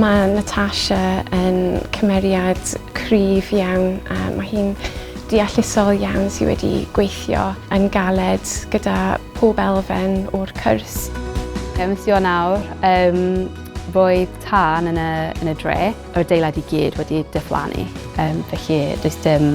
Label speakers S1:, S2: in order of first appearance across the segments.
S1: Mae Natasha yn cymeriad cryf iawn a mae hi'n deallusol iawn sydd wedi gweithio yn galed gyda pob elfen o'r cwrs.
S2: Mis Ionawr, roedd tân yn y dre, yr adeilad i gyd wedi diflannu, felly does dim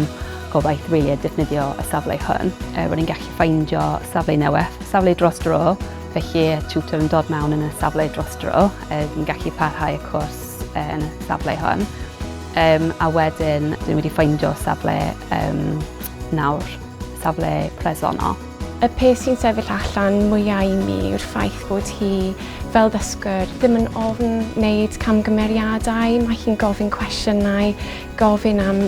S2: gobaith really o defnyddio y safle hwn. Ro'n i'n gallu ffeindio safle newydd, safle dros dro, felly y tutor yn dod mewn yn y safle dros dro, yn gallu parhau y cwrs yn y safle hwn. A wedyn, dwi wedi ffeindio safle nawr, safle presennol.
S1: Y peth sy'n sefyll allan mwyaf i mi yw'r ffaith bod hi fel ddysgwr ddim yn ofn wneud camgymeriadau. Mae hi'n gofyn cwestiynau, gofyn am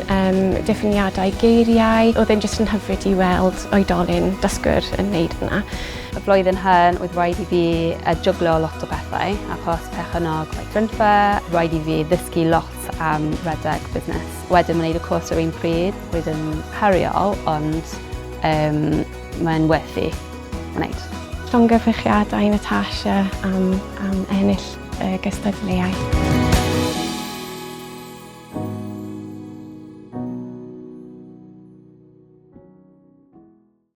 S1: diffiniadau geiriau. Oedd e'n jyst yn hyfryd i weld oedolyn dysgwr yn wneud hwnna.
S2: Y flwyddyn hyn, oedd rhaid i fi jyglo lot o bethau, achos perchennog meithrinfa, rhaid i fi ddysgu lot am redeg busnes. Wedyn, wneud y cwrs yr un pryd, roedd yn heriol, ond mae'n werth i wneud.
S1: Llongyfarchiadau Natasha am ennill y gystadleuaeth.